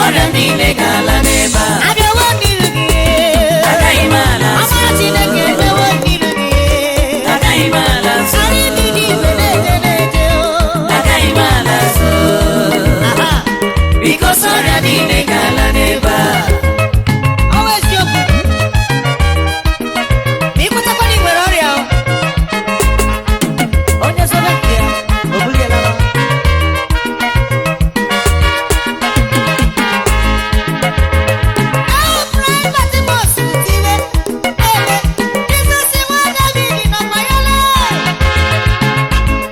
Ọrịa niile ga-ala n'ebe a. Abịawo n'iru gị. Agaghị m ala azụ. Amara Chineke emewo n'iru gị. Agaghị m ala azụ. Anyị dị n'igwe na-eje na-eje o. Agaghị m ala azụ. Aha. Bikos ọrịa niile ga-ala n'ebe a. Ọ wụ eziokwu. Ma ị kwetakwa na ị nwere ọrịa o. Onye zobe nke ya, o bulie lawa. Ahụ Private Bus tiwe, ebe Jizọs nwa David nọkwa ya lee.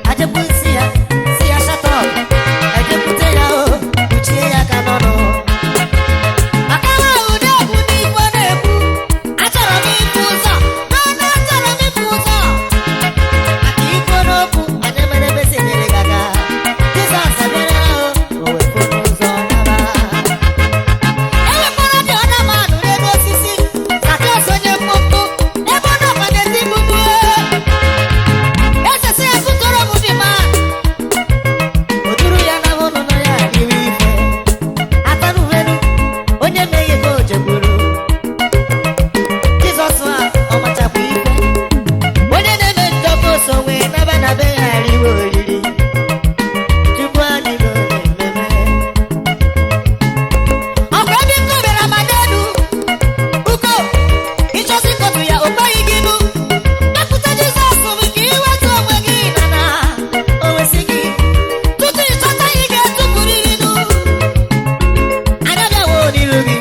Ajepụ nsị ya, sị ya shut up. Ejepụta ya o, kpuchie ya aka n'ọnụ. Maka na ụdị egwu n'igwe na-ekwu, achọrọ m ịfụ ụzọ, n'ọnụ achọrọ m ịfụ ụzọ. Maka ikwu n'okwu, anyị mere ebe si nyere gị aka. Jizọs abịara o, o wee fụ n'ụzọ naba. Enwekwara dị ọdamanụ n'elu osisi, Zakịọs onye mkpụmkpụ, ebe ọ nọkwa n'ezi mkpụmkpụ. Eze sị ya butoro m dị mma. O duru ya na ụlọ ya riwe ife. Atanuvenu, onye meghe ka o jegburu. Jizọs a, ọ machakwa ife. Onye na-eme njọ ka o so wee naba na be ya riwe oriri. Tupu anyị goro ememe. Ọkwa ebe nkụ bịara ma n'elu. Uko, ịchọzi ịkọtụ ya, o kweghị gị nụ. Bịakwute Jizọs bụ ka iwetu onwe gị na na o wesị gị. Tutu ịchọta ị ga-etupụrịrị nụ. Anyị abịawo n'iru gị.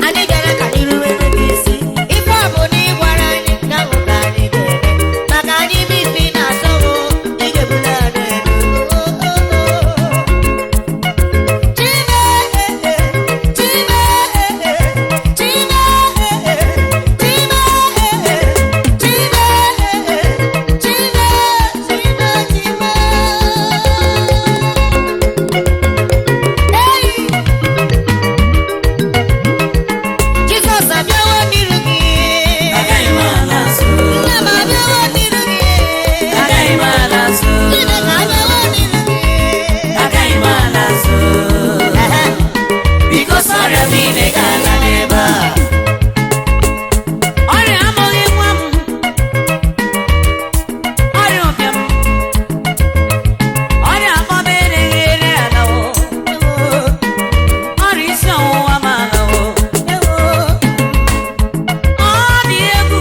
Anyị bịara ka anyị ruwere gị isi. Ife ọ bụ na ị gwara anyị nke ahụ ka anyị ga-eme. Maka anyị bụ ife ị na-asọwo, ị ga-ebuli anyị elu. Chime, chime, chime, chime, chime, chime, chime, chime. Hey! Jizọs abịawo n'iru gị. Agaghị m ala azụ. Nna m abịawo n'iru gị. Agaghị m ala azụ. Chineke abịawo n'iru gị. Agaghị m ala azụ. Ehe. Bikos ọrịa niile ga-ala n'ebe a. Ọrịa amụghị nwa m. Ọrịa ụbịam. Ọrịa akpọba ereghị ere alawo. Ọrịa isi ọwụwa m alawo. Ọ dị egwu.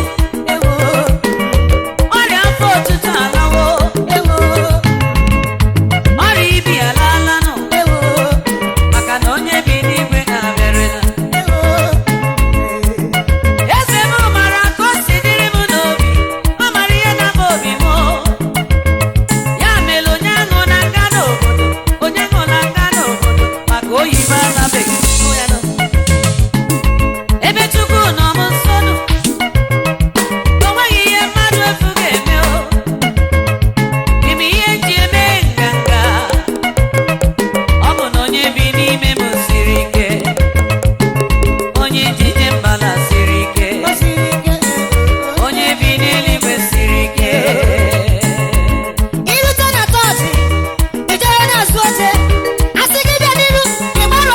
Ọrịa afọ otutu alawo. Ọrịa ibi alaalanụ. Maka na onye bi n'igwe abịarịla. Eze m mara ka o si dịrị m n'obi, ọ mara ihe na-akpa obi m. Ya mere onye aṅụ na nga n'obodo, onye aṅụ na nga n'obodo, maka oyibo alabeghị. Ebe Chukwu nọ m nso nụ, o nweghị ihe mmadụ efu ga-eme o. Ime ihe m ji eme nganga, ọ bụ na onye bi n'ime m siri ike, onye njije mbala siri ike. Onye bi n'eluigwe siri ike. Irute na chọọchị, ị jere na-azụ oche, asị gị bịa n'iru, ị gbara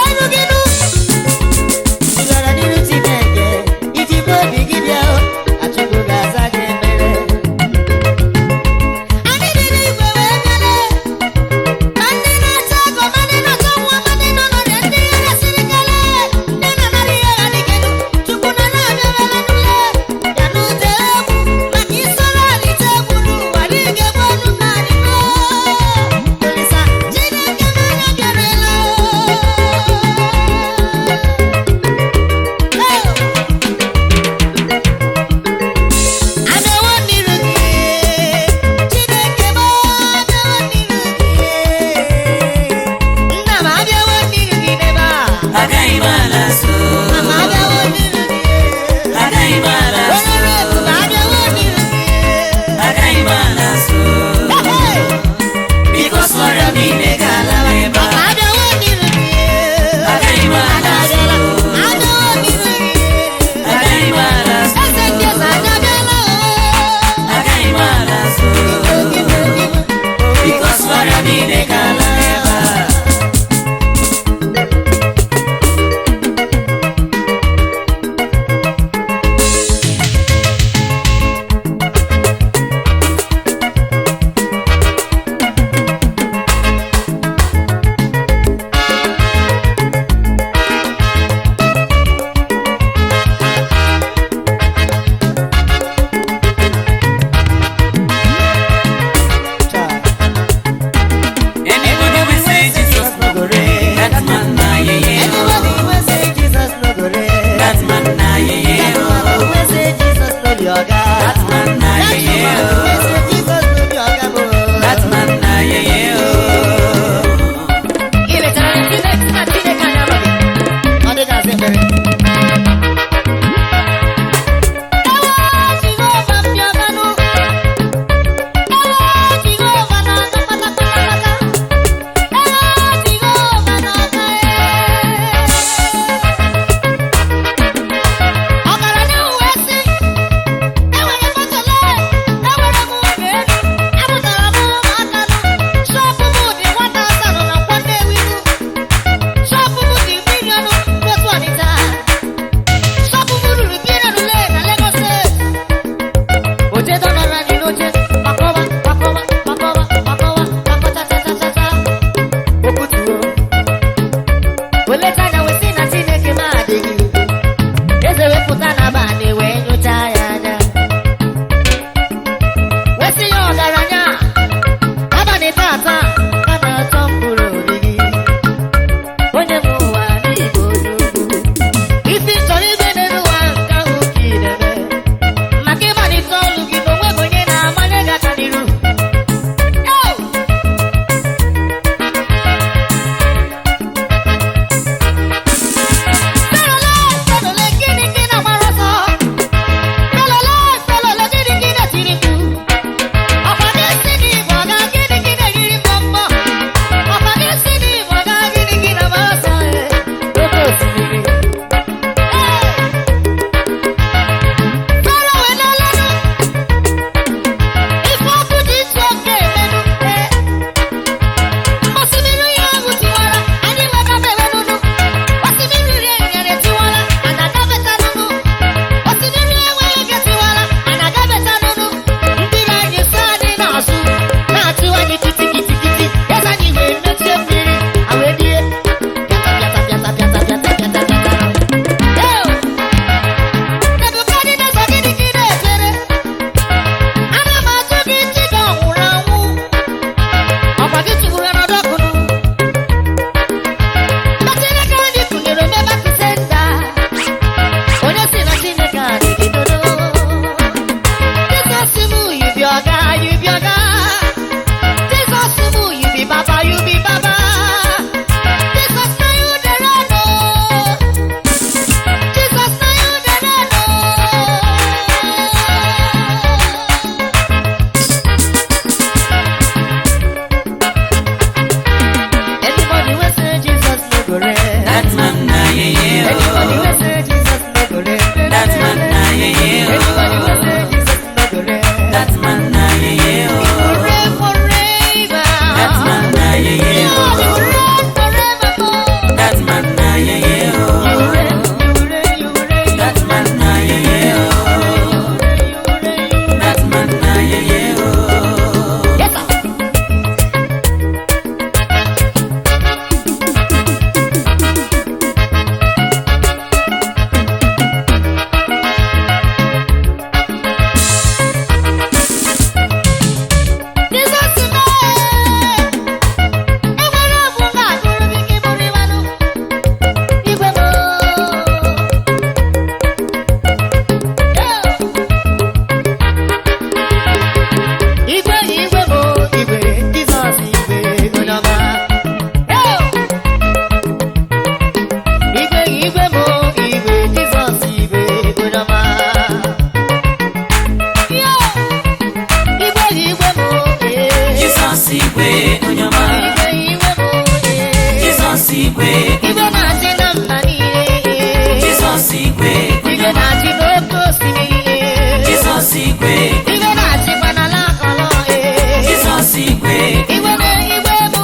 Igwe. Igwe na-achịkwa n'ala akọlọ ee. Jizọs Igwe. Igwe na igwe bụ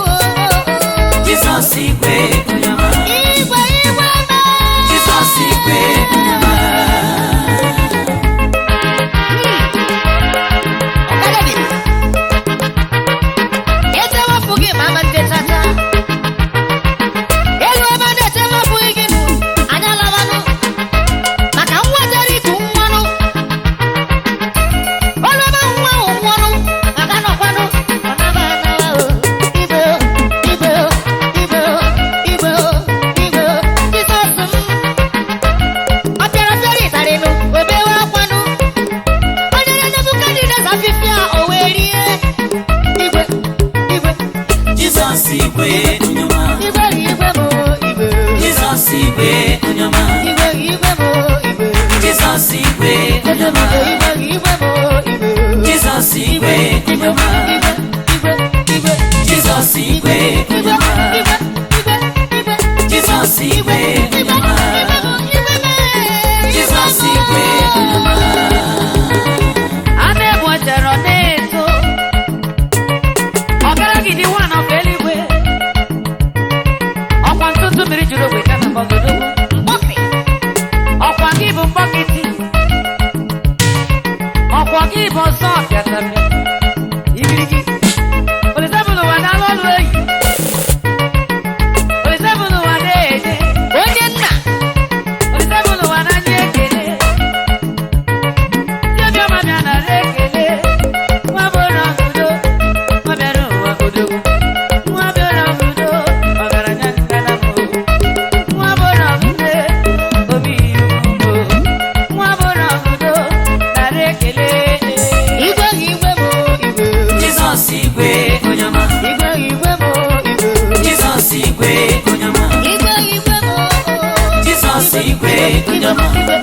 Jizọs Igwe onye ọma. Igwe igwe mee. Jizọs Igwe onye ọma. Ọkada biri. Echewapụ gị ma ama nte chacha. Elu ebe a na-echewapụghị gị nụ, anyị alabanụ. Maka nwa jere iku nwanụ. Olu ebe nwa ahụ nwụọnụ, maka nọkwanụ, ọ naba anawa o. Igwe o, igwe o, igwe o, igwe o, igwe o, Jizọs m. Ọ pịara pịara ịtarịnụ, o bewe akwanụ. Onye Nebukadneza fifia o wee rie. Igwe, igwe, Jizọs Igwe onye ọma. igwe, igwe bụ igwe. Jizọs Igwe onye ọma. Igwe, igwe bụ igwe. Jizọs Igwe onye ọma. Igwe, igwe bụ igwe. Jizọs Igwe onye ọma. Igwe, igwe, igwe, Jizọs Igwe onye igwe, ọma. igwe, igwe, igwe, Jizọs Igwe onye igwe, ọma. igwe bụ igwe mee. Jizọs Igwe onye ọma. Anụ ebu ọchọrọ na-eto. Ọgaragidi nwa nọkwa eluigwe. Ọkwa ntụtụ mmiri juru ogbe ka na mgbọgidogbo. Mkpọkị. Ọkwa gị bụ mgbọkịtị. Ọkwa gị bụ ọsọ pịatapịa. Igirigi. Olise bụ n'ụwa na-alụ ọlụ eyi. Olise bụ n'ụwa na-eje. Onye nna. Olise bụ n'ụwa na-anya ekele. Ndị obiọma bịa nara ekele. Nwa bụrụ ọgụdo, nwa bịara ụwa odogwu. Nwa bịara ọgụdo, ọgaranya ngana m. Nwa bụrụ ọgụde, obi ugbo. Nwa bụrụ ọgụdo, nara ekele. Igwe, igwe bụ igwe. Jizọs Igwe onye ọma. Igwe, igwe bụ igwe. Jizọs Igwe onye ọma. Igwe, igwe bụ Jizọs Igwe onye ọma. Igwe,